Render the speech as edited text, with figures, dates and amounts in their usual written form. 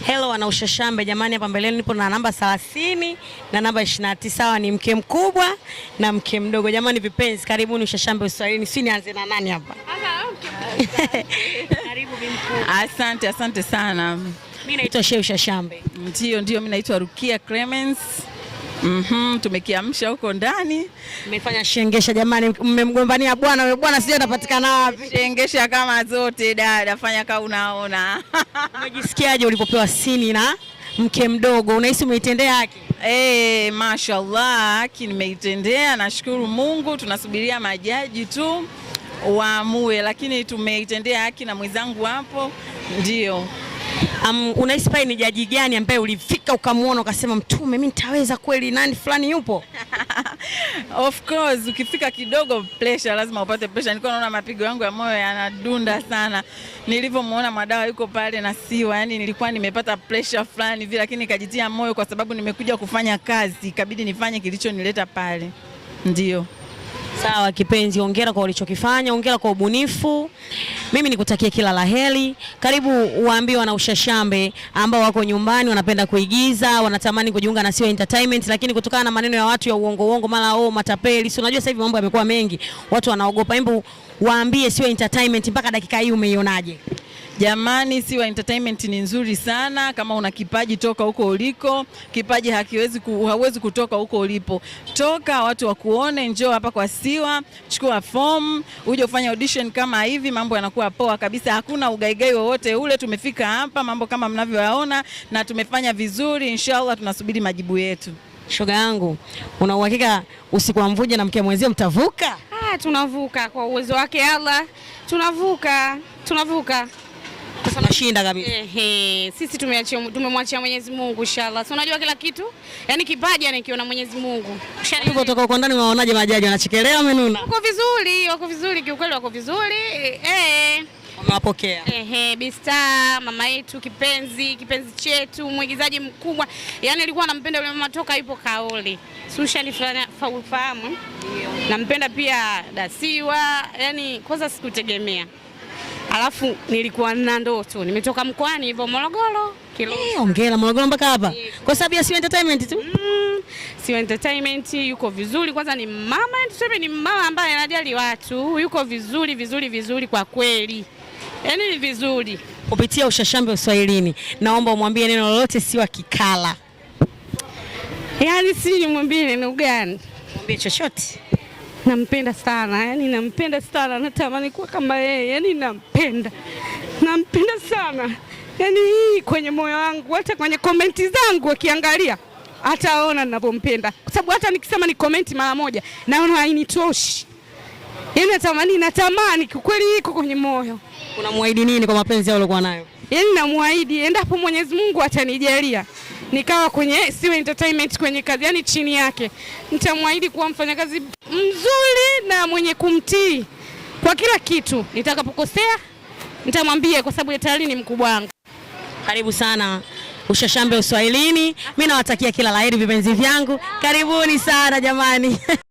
Hello wana Ushashambe jamani, hapa mbeleni nipo na namba 30 na namba 29. Hawa ni mke mkubwa na mke mdogo. Jamani vipenzi, karibuni Ushashambe Uswahilini. Si nianze na nani hapa? Karibu bi mkubwa. Asante, asante sana. Mimi naitwa Shehu Ushashambe. Ndio, mimi naitwa Rukia Clemens. Tumekiamsha huko ndani. Mmefanya shengesha jamani, mmemgombania bwana, wewe bwana sijui anapatikana wapi. Shengesha kama zote dada, fanya kama unaona. Umejisikiaje ulipopewa sini na mke mdogo? Unahisi umeitendea haki? Mashallah, haki nimeitendea, nashukuru Mungu. Tunasubiria majaji tu waamue, lakini tumeitendea haki na mwenzangu hapo, ndio. Unahisi pale ni jaji gani ambaye ulifika ukamuona ukasema mtume, mimi nitaweza kweli, nani fulani yupo? Of course, ukifika kidogo pressure, lazima upate pressure. Nilikuwa naona mapigo yangu ya moyo yanadunda sana nilivyomuona Mwadawa yuko pale na Siwa, yani nilikuwa nimepata pressure fulani hivi, lakini nikajitia moyo kwa sababu nimekuja kufanya kazi, ikabidi nifanye kilichonileta pale, ndio. Sawa kipenzi, hongera kwa ulichokifanya, hongera kwa ubunifu. Mimi nikutakie kila la heri. Karibu uwaambie wana Ushashambe ambao wako nyumbani wanapenda kuigiza, wanatamani kujiunga na Siwa Entertainment, lakini kutokana na maneno ya watu ya uongo uongo, mara oh matapeli, si unajua sasa hivi mambo yamekuwa mengi, watu wanaogopa. Hebu waambie Siwa Entertainment mpaka dakika hii umeionaje? Jamani, Siwa Entertainment ni nzuri sana. Kama una kipaji toka huko uliko. Kipaji hauwezi kutoka huko ulipo. Toka watu wakuone, njoo hapa kwa Siwa, chukua form, uje ufanye audition kama hivi, mambo yanakuwa poa kabisa. Hakuna ugaigai wowote ule. Tumefika hapa, mambo kama mnavyoyaona, na tumefanya vizuri. Inshallah tunasubiri majibu yetu. Shoga yangu, una uhakika usiku wa mvuje na mke mwenzio mtavuka? Tunavuka kwa uwezo wake Allah, tunavuka, tunavuka. Tunashinda kabisa. Ehe, sisi tumemwachia Mwenyezi Mungu inshallah. Si unajua kila kitu? Yaani kipaji anakiona Mwenyezi Mungu. Kutoka huko ndani unaonaje majaji wanachekelea wamenuna? Wako vizuri, wako vizuri kiukweli, wako vizuri. Wamewapokea. Ehe, Bista mama yetu kipenzi, kipenzi chetu, mwigizaji mkubwa. Yaani alikuwa anampenda yule mama toka yupo Kaole. Susha ni fahamu. Nampenda pia Dasiwa, yaani kwanza sikutegemea. Alafu nilikuwa na ndoto, nimetoka mkoani hivyo Morogoro. Hongera Morogoro mpaka hapa. Kwa sababu ya Siwa Entertainment tu. Siwa Entertainment yuko vizuri, kwanza ni mama, tuseme ni mama ambaye anajali watu, yuko vizuri vizuri vizuri kwa kweli. Yaani ni vizuri. Kupitia Ushashambe Uswahilini, naomba umwambie neno lolote Siwa Kikala. Yaani si nimwambie neno gani? Mwambie chochote. Nampenda sana, yani nampenda sana, natamani kuwa kama yeye, yani nampenda. Nampenda sana. Yani hii kwenye moyo wangu, hata kwenye komenti zangu akiangalia ataona ninavyompenda. Kwa sababu hata nikisema ni komenti mara moja, naona hainitoshi. Yani natamani kweli iko kwenye moyo. Unamwahidi nini kwa mapenzi yao uliokuwa nayo? Yani namwahidi endapo Mwenyezi Mungu atanijalia nikawa kwenye Siwa Entertainment kwenye kazi, yani chini yake, nitamwahidi kuwa mfanyakazi mzuri na mwenye kumtii kwa kila kitu. Nitakapokosea nitamwambia, kwa sababu tayari ni mkubwa wangu. Karibu sana Ushashambe Uswahilini. Mimi nawatakia kila laheri vipenzi vyangu. Karibuni sana jamani.